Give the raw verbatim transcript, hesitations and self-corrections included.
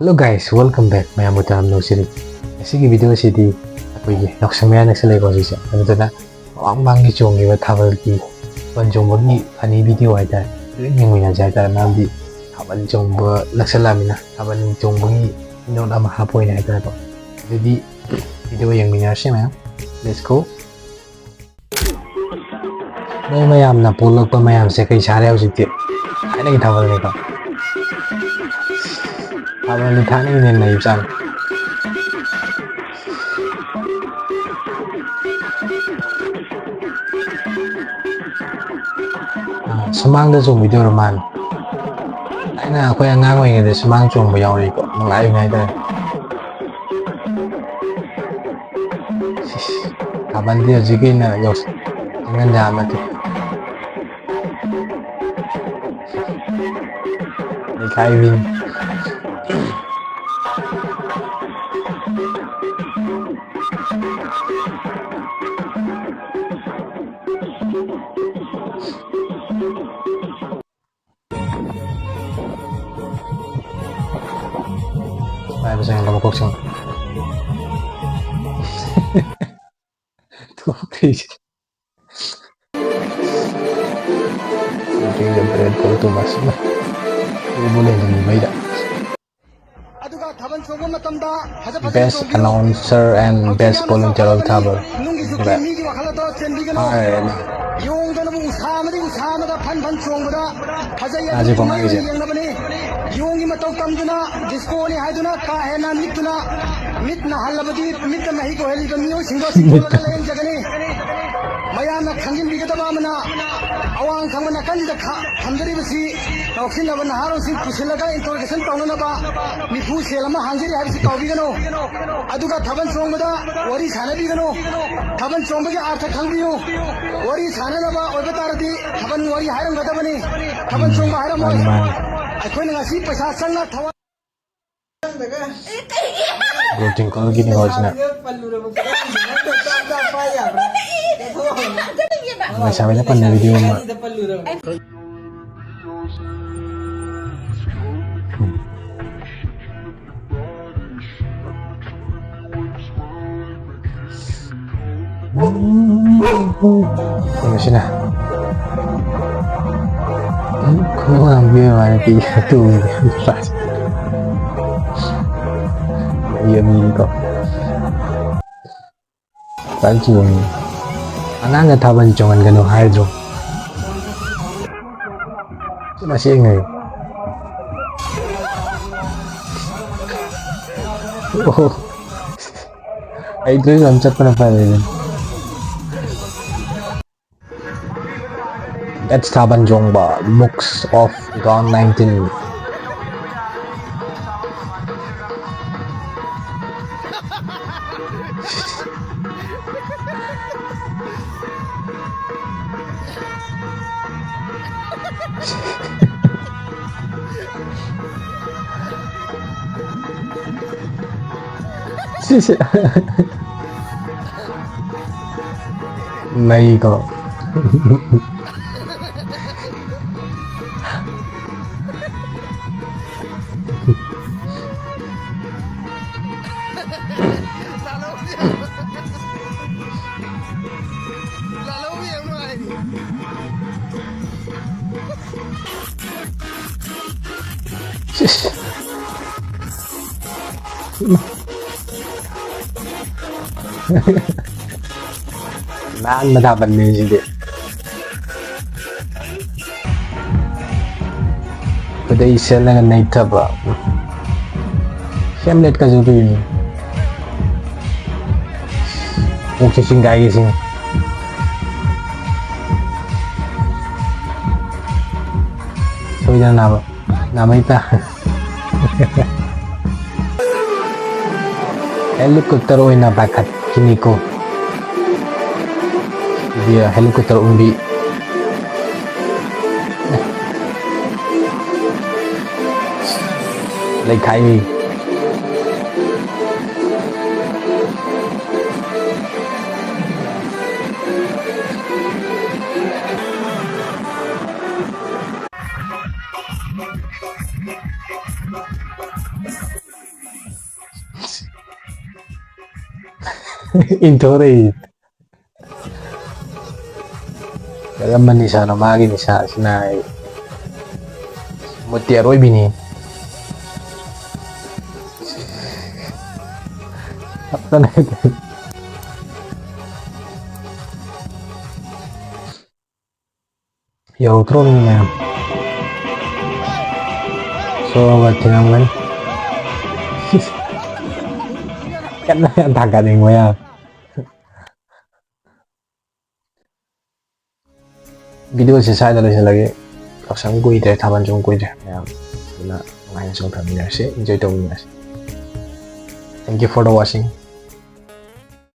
Hello guys, welcome back. ꯃꯌꯥꯝꯕꯨ ꯇꯔꯥꯝꯅ ꯅꯣꯛꯆꯔꯤ꯫ ꯉꯁꯤꯒꯤ video ꯑꯁꯤꯗꯤ ꯑꯩꯈꯣꯏꯒꯤ ꯌꯥꯎꯁꯪ ꯃꯌꯥ ꯅꯛꯁꯜꯂꯛꯏꯀꯣ ꯍꯧꯖꯤꯛꯁꯦ꯫ ꯑꯗꯨꯗꯨꯅ ꯃꯃꯥꯡ ꯃꯃꯥꯡꯒꯤ ꯆꯣꯡꯈꯤꯕ ꯊꯥꯕꯜꯒꯤ ꯊꯥꯕꯜ ꯆꯣꯡꯕꯒꯤ funny video ꯍꯥꯏꯇꯥꯔꯦ꯫ ꯂꯣꯏ ꯌꯦꯡꯃꯤꯟꯅꯁꯦ ꯍꯥꯏꯇꯥꯔꯦ꯫ ꯃꯔꯝꯗꯤ ꯊꯥꯕꯜ ꯆꯣꯡꯕ ꯅꯛꯁꯜꯂꯛꯑꯃꯤꯅ ꯊꯥꯕꯜ ꯆꯣꯡꯕꯒꯤ ꯅꯣꯠ ꯑꯃ ꯍꯥꯞꯄ ꯑꯣꯏꯅ ꯍꯥꯏꯇꯥꯔꯦꯀꯣ꯫ ꯑꯗꯨꯗꯤ video ꯌꯦꯡꯃꯤꯟꯅꯔꯁꯦ ꯃꯌꯥꯝ꯫ Let's go. ꯅꯣꯏ ꯃꯌꯥꯝꯅ ꯄꯣꯛꯂꯛꯄ ꯃꯌꯥꯝꯁꯦ ꯀꯩ ꯁꯥꯔꯦ ꯍꯧꯖꯤꯛꯇꯤ? ꯊꯥꯏꯅꯒꯤ ꯊꯥꯕꯜꯅꯤꯀꯣ꯫ ꯊꯥꯕꯜꯗꯤ ꯊꯥꯏꯅꯒꯤꯅ ꯍꯦꯟꯅ ꯅꯩꯕꯖꯥꯠꯅꯤ꯫ ꯑꯥ, ꯁꯨꯃꯥꯡꯗ ꯆꯣꯡꯕꯤꯗꯣꯏꯔꯣ ꯃꯥꯅ? ꯊꯥꯏꯅ ꯑꯩꯈꯣꯏ ꯑꯉꯥꯡ ꯑꯣꯏꯔꯤꯉꯩꯗ ꯁꯨꯃꯥꯡ ꯆꯣꯡꯕ ꯌꯥꯎꯔꯛꯏꯀꯣ, ꯅꯨꯡꯉꯥꯏꯕꯅꯦ ꯍꯥꯏꯇꯥꯔꯦ꯫ ꯁꯤꯁ, ꯊꯥꯕꯜꯗꯤ ꯍꯧꯖꯤꯛꯀꯤ ꯑꯣꯏꯅ ꯌꯧꯁ-, ꯈꯪꯍꯟ ꯌꯥꯕ ꯅꯠꯇꯦ꯫ ꯂꯩꯈꯥꯏꯕꯤꯅꯤ꯫ ꯍꯥꯏꯕꯁꯦ ꯉꯝꯗꯕ ꯀꯣꯛꯁꯤꯡ꯫ ꯊꯣꯛꯈ꯭ꯔꯤꯁꯦ꯫ Drinking the Red Bull too much. Red Bull ꯍꯦꯟꯖꯤꯟꯕꯩꯗ꯫ ꯑꯗꯨꯒ ꯊꯥꯕꯜ ꯆꯣꯡꯕ ꯃꯇꯝꯗ ꯐꯖ ꯐꯖꯅ Best ꯆꯣꯡꯕꯤꯌꯨ꯫ Announcer and ꯍꯧꯖꯤꯛ best ꯌꯥꯝꯅ volunteer of ꯆꯥꯎꯈꯠꯂꯕꯅꯤ꯫ ꯊꯥꯕꯜ꯫ ꯅꯨꯡꯒꯤ ꯖꯨꯛꯇꯤ ꯍꯥꯏꯔꯦꯅ꯫ ꯃꯤꯒꯤ ꯋꯥꯈꯜ ꯑꯗꯣ ꯆꯦꯟꯕꯤꯒꯅꯨ꯫ ꯌꯣꯡꯗꯅꯕꯨ ꯎꯁꯥ ꯑꯃꯗꯤ ꯎꯁꯥ ꯑꯃꯗ ꯐꯟ ꯐꯟ ꯆꯣꯡꯕꯗ ꯐꯖꯩ ꯍꯥꯏꯗꯨꯅ ꯃꯥꯁꯦ ꯀꯨꯝꯍꯩ ꯑꯣꯏꯅ ꯀꯃꯥꯏꯅ ꯌꯦꯡꯅꯕꯅꯤ꯫ ꯌꯣꯡꯒꯤ ꯃꯇꯧ ꯇꯝꯗꯨꯅ ꯗꯤꯁꯀꯣꯅꯤ ꯍꯥꯏꯗꯨꯅ ꯀꯥ ꯍꯦꯟꯅ ꯅꯤꯛꯇꯨꯅ ꯃꯤꯠ ꯅꯥꯍꯜꯂꯕꯗꯤ ꯃꯤꯠꯇ ꯃꯍꯤꯛ ꯑꯣꯏꯍꯜꯂꯤꯕ ꯃꯤꯑꯣꯏꯁꯤꯡꯗꯣ ꯁꯤꯟꯗꯣꯛꯂꯒ ꯂꯥꯏꯌꯦꯡꯖꯒꯅꯤ꯫ ꯃꯌꯥꯝꯅ ꯈꯪꯖꯤꯟꯕꯤꯒꯗꯕ ꯑꯃꯅ, ꯑꯋꯥꯡ ꯊꯪꯕ ꯅꯥꯀꯟꯁꯤꯗ ꯈꯥ-, ꯊꯝꯖꯔꯤꯕꯁꯤ ꯉꯥꯎꯁꯤꯟꯅꯕ ꯅꯍꯥꯔꯣꯜꯁꯤꯡ ꯄꯨꯁꯤꯜꯂꯒ interrogation ꯇꯧꯅꯅꯕ ꯃꯤꯐꯨ cell ꯑꯃ ꯍꯥꯡꯖꯔꯤ ꯍꯥꯏꯕꯁꯤ ꯀꯥꯎꯕꯤꯒꯅꯨ꯫ ꯑꯗꯨꯒ ꯊꯥꯕꯜ ꯆꯣꯡꯕꯗ ꯋꯥꯔꯤ ꯁꯥꯟꯅꯕꯤꯒꯅꯨ꯫ ꯊꯥꯕꯜ ꯆꯣꯡꯕꯒꯤ ꯑꯥꯔꯊ ꯈꯪꯕꯤꯌꯨ꯫ ꯋꯥꯔꯤ ꯁꯥꯟꯅꯅꯕ ꯑꯣꯏꯕ ꯇꯥꯔꯗꯤ ꯊꯥꯕꯜ ꯋꯥꯔꯤ ꯍꯥꯏꯔꯝꯒꯗꯕꯅꯤ꯫ ꯊꯥꯕꯜ ꯆꯣꯡꯕ ꯍꯥꯏꯔꯝꯃꯣꯏ꯫ ꯃꯥꯅꯤ, ꯃꯥꯅꯤ꯫ ꯑꯩꯈꯣꯏꯅ ꯉꯁꯤ ꯄꯩꯁꯥ ꯆꯪꯅ ꯊꯋꯥꯏ Bro, ꯇ꯭ꯋꯤꯡꯀꯜꯒꯤꯅꯤꯀꯣ ꯁꯤꯅ꯫ ꯂꯩꯁꯥꯕꯤꯅ ꯄꯟꯕ video ꯑꯃ꯫ ꯀꯩꯅꯣꯁꯤꯅ ꯈꯣꯡ ꯍꯥꯝꯕꯤꯕ ꯃꯥꯅ ꯄꯤ ꯇꯨꯒꯤ ꯃꯤꯅꯤꯀꯣ꯫ ꯐꯖꯅ ꯆꯣꯡꯉꯤ꯫ ꯑꯉꯥꯡꯅ ꯊꯥꯕꯜ ꯆꯣꯡꯍꯟꯒꯅꯨ ꯍꯥꯏꯗ꯭ꯔꯣ? ꯃꯁꯤ ꯌꯦꯡꯉꯨ꯫ ꯑꯣꯍꯣ꯫ ꯍꯩꯇ꯭ꯔꯁꯨ ꯑꯗꯨꯝ ꯆꯠꯄꯅ ꯐꯔꯦ ꯑꯗꯨꯝ꯫ That's Thaban Jongba, MOOCs of two thousand nineteen. ꯁꯤꯁꯦ꯫ ꯅꯩꯀꯣ꯫ ꯁꯤꯁ꯫ ꯅꯥꯟꯕ ꯊꯥꯕꯜꯅꯤ ꯁꯤꯗꯤ꯫ ꯈꯨꯗꯩ ꯁꯦꯠꯂꯒ ꯅꯩꯊꯕ꯫ ꯍꯦꯝꯂꯦꯠꯀꯁꯨ ꯄꯤꯔꯤ꯫ ꯀꯣꯛꯁꯦ ꯆꯤꯡꯒꯥꯏꯒꯦ ꯁꯤꯅꯤ꯫ ꯁꯣꯏꯗꯅ ꯅꯥꯕ꯫ ꯅꯥꯃꯩꯇ꯫ Helicopter ꯑꯣꯏꯅ ꯄꯥꯏꯈꯠꯈꯤꯅꯤꯀꯣ꯫ ꯁꯤꯗꯤ helicopter ꯎꯪꯕꯤ꯫ ꯂꯩꯈꯥꯏ꯫ ꯏꯟꯊꯣꯔꯛꯏ꯫ ꯀꯔꯝꯕ ꯅꯤꯁꯥꯅꯣ ꯃꯥꯒꯤ ꯅꯤꯁꯥ ꯑꯁꯤꯅ? ꯑꯩ ꯃꯨꯠꯇꯤ ꯑꯔꯣꯏꯕꯤꯅꯤ꯫ ꯌꯧꯔꯛꯇ꯭ꯔꯣ ꯃꯤ ꯃꯌꯥꯝ? ꯁꯣꯛꯑꯒ ꯊꯤꯔꯝꯒꯅꯤ꯫ ꯀꯟꯅ ꯌꯥꯝ ꯊꯥꯡꯒꯠꯅꯤꯡꯕ ꯌꯥꯝ꯫ ꯚꯤꯗꯤꯑꯣꯁꯦ ꯁ꯭ꯋꯥꯏꯗ ꯂꯣꯏꯁꯤꯜꯂꯒꯦ꯫ ꯌꯥꯎꯁꯪ ꯀꯨꯏꯗ꯭ꯔꯦ, ꯊꯥꯕꯜ ꯆꯣꯡ ꯀꯨꯏꯗ꯭ꯔꯦ ꯃꯌꯥꯝ꯫ ꯑꯗꯨꯅ ꯅꯨꯡꯉꯥꯏꯅ ꯆꯣꯡꯊꯃꯤꯟꯅꯔꯁꯤ, enjoy ꯇꯧꯃꯤꯟꯅꯔꯁꯤ꯫ Thank you for the watching.